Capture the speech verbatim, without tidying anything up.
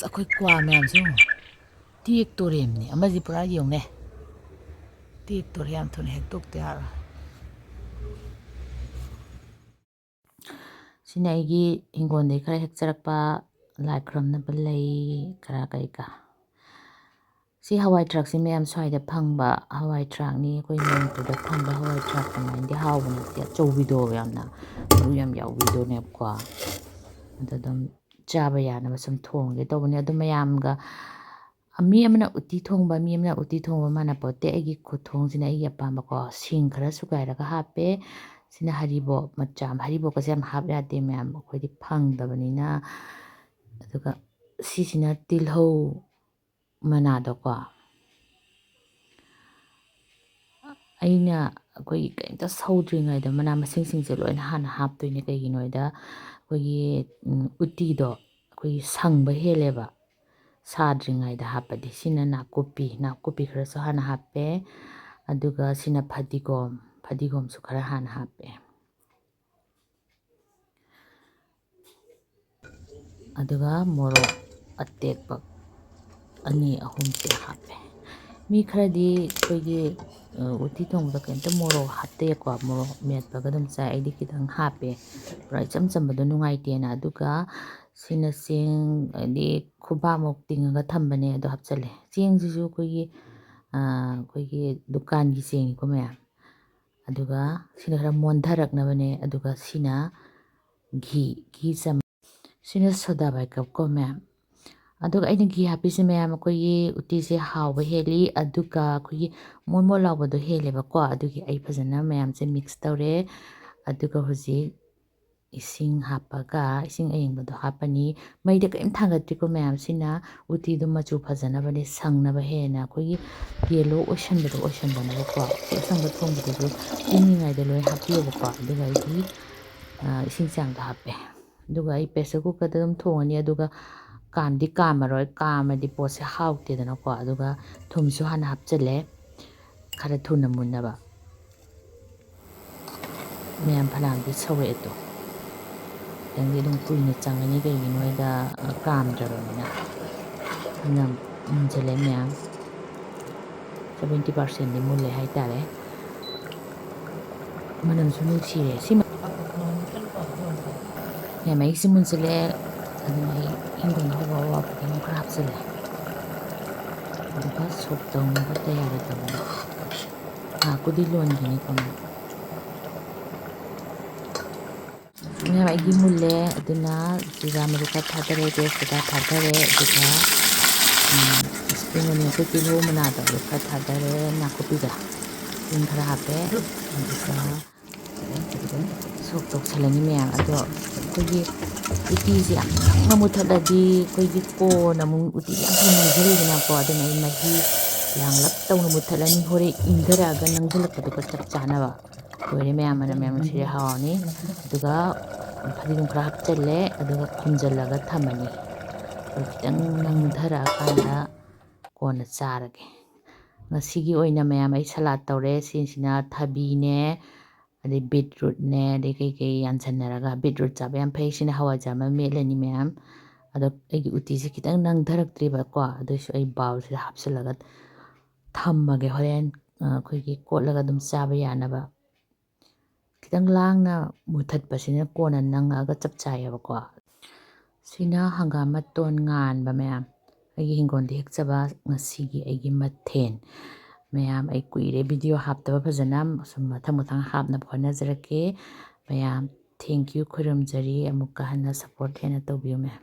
ꯑꯩꯈꯣꯏ ꯀ꯭ꯋꯥ ꯃꯌꯥꯝꯁꯦ ꯌꯦꯡꯉꯣ꯫ ꯇꯦꯛꯇꯣꯔꯦꯝꯅꯦ꯫ ꯑꯃꯁꯤ ꯄꯨꯔꯥ ꯌꯦꯡꯉꯨꯅꯦ꯫ ꯇꯦꯛꯇꯣꯔꯦ꯫ ꯌꯥꯝ ꯊꯨꯅ ꯍꯦꯛꯇꯣꯛꯇ ꯌꯥꯔꯣꯏ꯫ ꯁꯤꯅ ꯑꯩꯒꯤ ꯍꯤꯡꯒꯣꯜꯗꯒꯤ ꯈꯔ ꯍꯦꯛꯆꯔꯛꯄ ꯂꯥꯏ ꯈꯨꯔꯨꯝꯅꯕ ꯂꯩ, ꯈꯔ ꯀꯩꯀꯥ꯫ ꯁꯤ ꯍꯋꯥꯏ ꯊ꯭ꯔꯥꯛꯁꯤ ꯃꯌꯥꯝ ꯁ꯭ꯋꯥꯏꯗ ꯐꯪꯕ ꯍꯋꯥꯏ ꯊ꯭ꯔꯥꯛꯅꯤ꯫ ꯑꯩꯈꯣꯏ ꯃꯅꯤꯄꯨꯔꯗ ꯐꯪꯕ ꯍꯋꯥꯏ ꯊ꯭ꯔꯥꯛ ꯑꯗꯨꯃꯥꯏꯅꯗꯤ ꯍꯥꯎꯕ ꯅꯠꯇꯦ꯫ ꯑꯆꯧꯕꯤꯗꯣ, ꯌꯥꯝꯅ ꯃꯔꯨ ꯌꯥꯝ ꯌꯥꯎꯕꯤꯗꯣꯅꯦꯕꯀꯣ꯫ ꯑꯗꯣ ꯑꯗꯨꯝ ꯆꯥꯕ ꯌꯥꯅꯕ ꯁꯨꯝ ꯊꯣꯡꯒꯦ ꯇꯧꯕꯅꯦ꯫ ꯑꯗꯣ ꯃꯌꯥꯝꯒ, ꯃꯤ ꯑꯃꯅ ꯎꯇꯤ ꯊꯣꯡꯕ, ꯃꯤ ꯑꯃꯅ ꯎꯇꯤ ꯊꯣꯡꯕ ꯃꯥꯟꯅ ꯄꯣꯠꯇꯦ꯫ ꯑꯩꯒꯤ ꯈꯨꯊꯣꯡꯁꯤꯅ ꯑꯩꯒꯤ ꯑꯄꯥꯝꯕꯀꯣ꯫ ꯁꯤꯡ ꯈꯔ ꯁꯨꯒꯥꯏꯔꯒ ꯍꯥꯞꯄꯦ꯫ ꯁꯤꯅ ꯍꯔꯤꯕꯣꯞ ꯃꯆꯥ, ꯍꯔꯤꯕꯣꯞꯀꯁꯦ ꯌꯥꯝ ꯍꯥꯞ ꯌꯥꯗꯦ ꯃꯌꯥꯝ, ꯑꯩꯈꯣꯏꯗꯤ ꯐꯪꯗꯕꯅꯤꯅ꯫ ꯑꯗꯨꯒ ꯁꯤꯁꯤꯅ ꯇꯤꯜꯍꯧ ꯃꯅꯥꯗꯀꯣ꯫ ꯑꯩꯅ ꯑꯩꯈꯣꯏꯒꯤ ꯀꯔꯤꯝꯇ ꯁꯧꯗ꯭ꯔꯤꯉꯩꯗ ꯃꯅꯥ ꯃꯁꯤꯡꯁꯤꯡꯁꯦ ꯂꯣꯏꯅ ꯍꯥꯟꯅ ꯍꯥꯞꯇꯣꯏꯅꯦ꯫ ꯀꯩꯒꯤꯅꯣ ꯍꯥꯏꯗ ꯑꯩꯈꯣꯏꯒꯤ, ꯎꯝ, ꯎꯇꯤꯗꯣ ꯑꯩꯈꯣꯏꯒꯤ ꯁꯪꯕ ꯍꯦꯜꯂꯦꯕ ꯁꯥꯗ꯭ꯔꯤꯉꯩꯗ ꯍꯥꯞꯄꯗꯤ꯫ ꯁꯤꯅ ꯅꯥꯀꯨꯞꯄꯤ, ꯅꯥꯀꯨꯞꯄꯤ ꯈꯔꯁꯨ ꯍꯥꯟꯅ ꯍꯥꯞꯄꯦ꯫ ꯑꯗꯨꯒ ꯁꯤꯅ ꯐꯗꯤꯒꯣꯝ, ꯐꯗꯤꯒꯣꯝꯁꯨ ꯈꯔ ꯍꯥꯟꯅ ꯍꯥꯞꯄꯦ꯫ ꯑꯗꯨꯒ ꯃꯣꯔꯣꯛ ꯑꯇꯦꯛꯄ ꯑꯅꯤ ꯑꯍꯨꯝꯁꯦ ꯍꯥꯞꯄꯦ꯫ ꯃꯤ ꯈꯔꯗꯤ ꯑꯩꯈꯣꯏꯒꯤ, ꯑ, ꯎꯇꯤ ꯊꯣꯡꯕꯗ ꯀꯩꯝꯇ ꯃꯣꯔꯣꯛ ꯍꯥꯞꯇꯦꯀꯣ, ꯃꯣꯔꯣꯛ ꯃꯦꯠꯄꯒ ꯑꯗꯨꯝ ꯆꯥꯏ꯫ ꯑꯩꯗꯤ ꯈꯤꯇꯪ ꯍꯥꯞꯄꯦ, ꯄꯨꯔꯥ ꯏꯆꯝ ꯆꯝꯕꯗꯣ ꯅꯨꯡꯉꯥꯏꯇꯦꯅ꯫ ꯑꯗꯨꯒ ꯁꯤꯅ ꯆꯦꯡ, ꯍꯥꯏꯗꯤ ꯈꯨꯕꯥꯛꯃꯨꯛ ꯇꯤꯡꯉꯒ ꯊꯝꯕꯅꯦ, ꯑꯗꯣ ꯍꯥꯞꯆꯜꯂꯦ꯫ ꯆꯦꯡꯁꯤꯁꯨ ꯑꯩꯈꯣꯏꯒꯤ, ꯑ, ꯑꯩꯈꯣꯏꯒꯤ ꯗꯨꯀꯥꯟꯒꯤ ꯆꯦꯡꯅꯤꯀꯣ ꯃꯌꯥꯝ꯫ ꯑꯗꯨꯒ ꯁꯤꯅ ꯈꯔ ꯃꯣꯟꯊꯔꯛꯅꯕꯅꯦ꯫ ꯑꯗꯨꯒ ꯁꯤꯅ ꯘꯤ, ꯘꯤ ꯆꯝ-, ꯁꯤꯅ ꯁꯣꯗꯥ ꯕꯥꯏꯒꯞ ꯀꯣ ꯃꯌꯥꯝ꯫ ꯑꯗꯨꯒ ꯑꯩꯅ ꯘꯤ ꯍꯥꯞꯄꯤꯁꯦ ꯃꯌꯥꯝ, ꯑꯩꯈꯣꯏꯒꯤ ꯎꯇꯤꯁꯦ ꯍꯥꯎꯕ ꯍꯦꯜꯂꯤ꯫ ꯑꯗꯨꯒ ꯑꯩꯈꯣꯏꯒꯤ ꯃꯣꯟ ꯃꯣꯟ ꯂꯥꯎꯕꯗꯣ ꯍꯦꯜꯂꯦꯕꯀꯣ꯫ ꯑꯗꯨꯒꯤ ꯑꯩ ꯐꯖꯅ ꯃꯌꯥꯝꯁꯦ ꯃꯤꯛꯁ ꯇꯧꯔꯦ꯫ ꯑꯗꯨꯒ ꯍꯧꯖꯤꯛ ꯏꯁꯤꯡ ꯍꯥꯞꯄꯒ, ꯏꯁꯤꯡ ꯑꯌꯤꯡꯕꯗꯣ ꯍꯥꯞꯄꯅꯤ꯫ ꯃꯩꯗ ꯀꯔꯤꯝ ꯊꯥꯡꯒꯠꯇ꯭ꯔꯤꯀꯣ ꯃꯌꯥꯝ꯫ ꯁꯤꯅ ꯎꯇꯤꯗꯣ ꯃꯆꯨ ꯐꯖꯅꯕꯅꯦ, ꯁꯪꯅꯕ ꯍꯦꯟꯅ ꯑꯩꯈꯣꯏꯒꯤ ꯌꯦꯂꯣ ꯑꯣꯏꯁꯟꯕꯗꯣ ꯑꯣꯏꯁꯟꯗꯅꯕꯀꯣ꯫ ꯑꯆꯝꯕ ꯊꯣꯡꯕꯗꯁꯨ ꯏꯪꯉꯤꯉꯩꯗ ꯂꯣꯏ ꯍꯥꯞꯄꯤꯌꯣꯕꯀꯣ꯫ ꯑꯗꯨꯒ ꯑꯩꯗꯤ, ꯑ, ꯏꯁꯤꯡ ꯆꯥꯡꯗꯣ ꯍꯥꯞꯄꯦ꯫ ꯑꯗꯨꯒ ꯑꯩ ꯄ꯭ꯔꯦꯁꯔ ꯀꯨꯀꯔꯗ ꯑꯗꯨꯝ ꯊꯣꯡꯉꯅꯤ꯫ ꯑꯗꯨꯒ ꯀꯥꯝꯗꯤ ꯀꯥꯝꯃꯔꯣꯏ, ꯀꯥꯝꯃꯗꯤ ꯄꯣꯠꯁꯦ ꯍꯥꯎꯇꯦꯗꯅꯀꯣ꯫ ꯑꯗꯨꯒ ꯊꯨꯝꯁꯨ ꯍꯥꯟꯅ ꯍꯥꯞꯆꯤꯜꯂꯦ꯫ ꯈꯔ ꯊꯨꯅ ꯃꯨꯟꯅꯕ꯫ ꯃꯌꯥꯝ ꯐꯅꯌꯥꯝꯗꯤ ꯁꯧꯔꯛꯑꯦ ꯇꯣ꯫ ꯈꯤꯇꯪꯗꯤ ꯑꯗꯨꯝ ꯀꯨꯏꯅ ꯆꯪꯉꯅꯤ, ꯀꯩꯒꯤꯅꯣ ꯍꯥꯏꯗ, ꯑ, ꯀꯥꯝꯗ꯭ꯔꯕꯅꯤꯅ꯫ ꯑꯗꯨꯅ ꯃꯨꯟꯁꯤꯜꯂꯦ ꯃꯌꯥꯝ, ꯁꯚꯦꯟꯇꯤ ꯄꯥꯔꯁꯦꯟꯗꯤ ꯃꯨꯜꯂꯦ ꯍꯥꯏꯇꯥꯔꯦ꯫ ꯃꯅꯝꯁꯨ ꯅꯨꯡꯁꯤꯔꯦ꯫ ꯁꯤ ꯃꯌꯥꯝ ꯑꯩꯁꯤ ꯃꯨꯟꯁꯤꯜꯂꯦ꯫ ꯑꯗꯨꯅ ꯑꯩ ꯍꯤꯡꯒꯣꯜꯗ ꯍꯧꯕ ꯑꯋꯥ ꯐꯗꯤꯒꯣꯝ ꯈꯔ ꯍꯥꯞꯆꯤꯜꯂꯦ꯫ ꯑꯗꯨꯒ ꯁꯣꯛ ꯇꯧꯅꯕ ꯇꯌꯥꯔꯤ ꯇꯧꯔꯦ꯫ ꯉꯥꯏꯍꯥꯛꯄꯨꯗꯤ ꯂꯣꯟꯈꯤꯅꯤꯀꯣ ꯃꯥ꯫ ꯃꯌꯥꯝ ꯑꯩꯒꯤ ꯃꯨꯜꯂꯦ꯫ ꯑꯗꯨꯅ ꯖꯤꯔꯥ ꯃꯔꯨ ꯈꯔ ꯊꯥꯗꯔꯦ, ꯇꯦꯖꯄꯇꯥ ꯊꯥꯗꯔꯦ, ꯑꯗꯨꯒ, ꯎꯝ, spring onion, ꯑꯩꯈꯣꯏ ꯇꯤꯜꯍꯧ ꯃꯅꯥꯗꯣ ꯑꯗꯨ ꯈꯔ ꯊꯥꯗꯔꯦ, ꯅꯥꯀꯨꯞꯄꯤꯒ ꯏꯁꯤꯡ ꯈꯔ ꯍꯥꯞꯄꯦ꯫ ꯑꯗꯨꯒ ꯁꯣꯛ ꯇꯧꯁꯜꯂꯅꯤ ꯃꯌꯥꯝ꯫ ꯑꯗꯣ ꯑꯩꯈꯣꯏꯒꯤ ꯎꯇꯤꯁꯦ ꯌꯥꯝ ꯅꯪꯅ ꯃꯨꯊꯠꯂꯗꯤ ꯑꯩꯈꯣꯏꯒꯤ ꯀꯣꯟꯅ ꯑꯃꯨꯛ ꯎꯇꯤ ꯌꯥꯝ ꯊꯨꯅ ꯅꯪꯁꯤꯜꯂꯤꯗꯅꯀꯣ꯫ ꯑꯗꯨꯅ ꯑꯩ ꯃꯍꯤ ꯂꯥꯡꯂꯞ ꯇꯧꯅ ꯃꯨꯊꯠꯂꯅꯤ꯫ ꯍꯣꯔꯦꯟ ꯏꯪꯊꯔꯛꯑꯒ ꯅꯪꯁꯤꯜꯂꯛꯄꯗꯨꯒ ꯆꯞ ꯆꯥꯅꯕ꯫ ꯂꯣꯏꯔꯦ ꯃꯌꯥꯝ, ꯃꯅꯝ ꯃꯌꯥꯝ ꯅꯨꯡꯁꯤꯔꯦ, ꯍꯥꯎꯔꯅꯤ꯫ ꯑꯗꯨꯒ ꯐꯗꯤꯒꯣꯝ ꯈꯔ ꯍꯥꯞꯆꯜꯂꯦ, ꯑꯗꯨꯒ ꯈꯨꯝꯖꯤꯜꯂꯒ ꯊꯝꯃꯅꯤ꯫ ꯑꯗꯨ ꯈꯤꯇꯪ ꯅꯪꯊꯔꯛꯑꯀꯥꯟꯗ ꯀꯣꯟꯅ ꯆꯥꯔꯒꯦ꯫ ꯉꯁꯤꯒꯤ ꯑꯣꯏꯅ ꯃꯌꯥꯝ ꯑꯩ salad ꯇꯧꯔꯦ꯫ ꯁꯤꯁꯤꯅ ꯊꯕꯤꯅꯦ, ꯑꯗꯩ beetrootꯅꯦ, ꯑꯗꯩ ꯀꯩꯀꯩ ꯌꯥꯟꯁꯟꯅꯔꯒ, beetroot ꯆꯥꯕ ꯌꯥꯝ ꯐꯩ꯫ ꯁꯤꯅ ꯍꯋꯥꯏꯖꯥꯔ ꯑꯃ ꯃꯦꯠꯂꯅꯤ ꯃꯌꯥꯝ꯫ ꯑꯗꯣ ꯑꯩꯒꯤ ꯎꯇꯤꯁꯦ ꯈꯤꯇꯪ ꯅꯪꯊꯔꯛꯇ꯭ꯔꯤꯕꯀꯣ, ꯑꯗꯨꯏꯁꯨ ꯑꯩ bowlꯁꯤꯗ ꯍꯥꯞꯆꯤꯜꯂꯒ ꯊꯝꯃꯒꯦ꯫ ꯍꯣꯔꯦꯟ, ꯑ, ꯑꯩꯈꯣꯏꯒꯤ ꯀꯣꯠꯂꯒ ꯑꯗꯨꯝ ꯆꯥꯕ ꯌꯥꯅꯕ꯫ ꯈꯤꯇꯪ ꯂꯥꯡꯅ ꯃꯨꯊꯠꯄꯁꯤꯅ ꯀꯣꯟꯅ ꯅꯪꯉꯛꯑꯒ ꯆꯞ ꯆꯥꯏꯌꯦꯕꯀꯣ꯫ ꯁꯤꯅ ꯍꯪꯒꯥꯝ ꯃꯇꯣꯟ ꯉꯥꯟꯕ ꯃꯌꯥꯝ, ꯑꯩꯒꯤ ꯍꯤꯡꯒꯣꯜꯗ ꯍꯦꯛꯆꯕ ꯉꯁꯤꯒꯤ ꯑꯩꯒꯤ ꯃꯊꯦꯜ꯫ ꯃꯌꯥꯝ, ꯑꯩ ꯀꯨꯏꯔꯦ video ꯍꯥꯞꯇꯕ ꯐꯖꯅ, ꯁꯨꯝ ꯃꯊꯪ ꯃꯊꯪ ꯍꯥꯞꯅꯕ ꯍꯣꯠꯅꯖꯔꯛꯀꯦ꯫ ꯃꯌꯥꯝ, thank you, ꯈꯨꯔꯨꯝꯖꯔꯤ꯫ ꯑꯃꯨꯛꯀ ꯍꯟꯅ support ꯍꯦꯟꯅ ꯇꯧꯕꯤꯌꯨ ꯃꯌꯥꯝ꯫